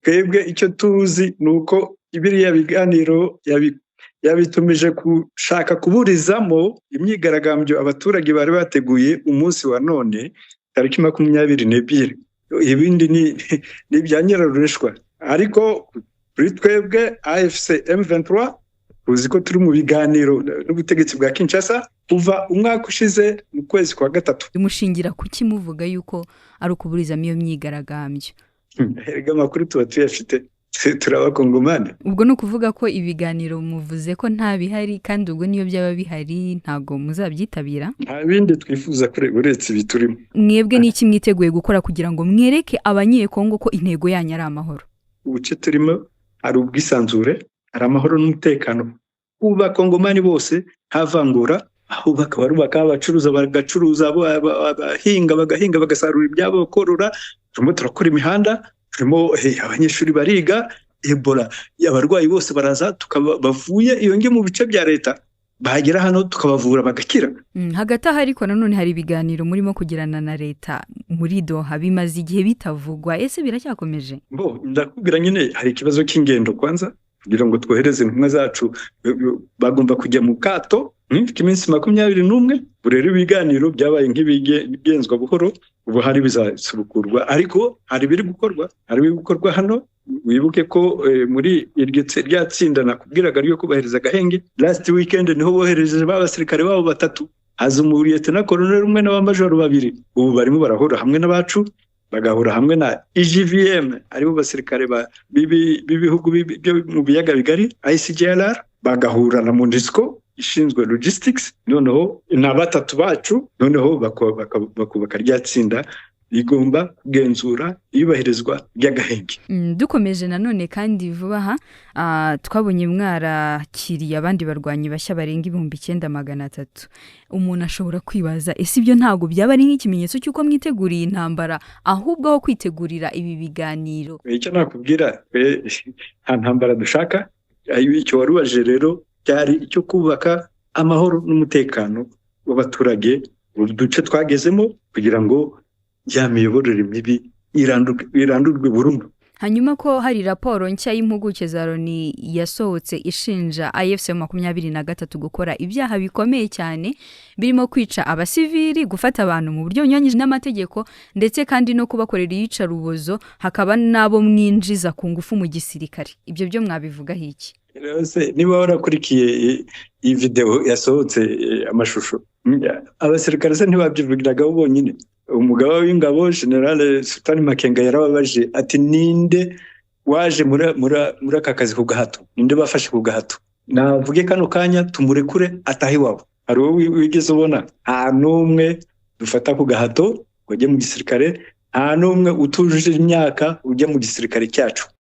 Twebwe icyo tuzi ni uko biriya biganiro yabitumije gushaka kuburizamo imyigaragambyo abaturage bari bateguye umunsi wa none, tariki 22. Ibindi ni ibya nyirarureshwa. Ariko kuri twebwe AFC M23, tuzi ko turi mu biganiro n'ubutegetsi bwa Kinshasa kuva umwaka ushize mu kwezi kwa gatatu. Mushingira kuki muvuga yuko ari ukuburizamo iyo myigaragambyo? Erega amakuru tuba tuyafite, turi Abakongomani. Ubwo ni ukuvuga ko ibiganiro muvuze ko nta bihari, kandi ubwo niyo byaba bihari ntabwo muzabyitabira? Nta bindi twifuza uretse ibi turimo. Mwebwe n'iki mwiteguye gukora kugira ngo mwereke Abanyekongo ko intego yanyu ari amahoro? Ubuce turimo hari ubwisanzure, hari amahoro n'umutekano ku Bakongomani bose, nta vangura. Abubaka barubaka, abacuruza bagacuruza, abahinga bagahinga, bagasarura ibyabo, bakorora. Turimo turakora imihanda, turimo, abanyeshuri bariga, Ebola abarwayi bose baraza bavuye iyo ngiyo mu bice bya leta, bagera hano tukabavura bagakira. Hagati aho ariko nanone hari ibiganiro murimo kugirana na leta muri Doha, bimaze igihe bitavugwa, ese biracyakomeje? Bo ndakubwira nyine, hari ikibazo cy'ingendo kwanza. Kugira ngo twohereze intumwa zacu, bagomba kujya mu kato k'iminsi 21. Ubu rero ibiganiro byabaye nk'ibigenzwa buhoro, ubu hari bizasubukurwa, ariko hari ibiri gukorwa, hari ibiri gukorwa hano. Wibuke ko muri iryo rya tsinda nakubwiraga ryo kubahiriza agahenge, last weekend niho bohereje ba basirikare babo batatu, haza umuliyetona koloneli umwe n'abamajoro babiri. Ubu barimo barahura hamwe n'abacu, bagahura hamwe na EGVM, aribo basirikare b'ibihugu byo mu biyaga bigari, ICGLR, bagahura na MONUSCO ishinzwe logistics, noneho na batatu bacu, noneho bakubaka rya tsinda rigomba kugenzura iyubahirizwa ry'agahenge. Dukomeje nanone kandi vuba aha, twabonye mwarakiriye abandi barwanyi bashya barenga 9300. Umuntu ashobora kwibaza, ese ibyo ntabwo byaba ari nk'ikimenyetso cy'uko mwiteguriye intambara, ahubwo aho kwitegurira ibi biganiro? Icyo nakubwira, nta ntambara dushaka. Icyo warubaje rero cyari icyo kubaka amahoro n'umutekano w'abaturage mu duce twagezemo, kugira ngo ya miyoborere mibi irandurwe burundu. Hanyuma ko hari raporo nshya y'impuguke za Loni yasohotse ishinja AFC 23 gukora ibyaha bikomeye cyane, birimo kwica abasivili, gufata abantu mu buryo bunyuranyije n'amategeko, ndetse kandi no kubakorera iyicarubozo, hakaba n'abo mwinjiza ku ngufu mu gisirikare, ibyo byo mwabivugaho iki? Niba warakurikiye iyi videwo yasohotse, amashusho, abasirikare se ntibabyivugiragaho bonyine? Umugaba w'ingabo, General Sultani Makenga, yarababaje ati: "Ninde waje muri aka kazi ku gahato? Ninde bafashe ku gahato? Navuge kano kanya tumurekure atahe iwabo." Hari uwo wigeze ubona? Nta n'umwe dufata ku gahato ngo ajye mu gisirikare, nta n'umwe utujuje imyaka ujya mu gisirikare cyacu.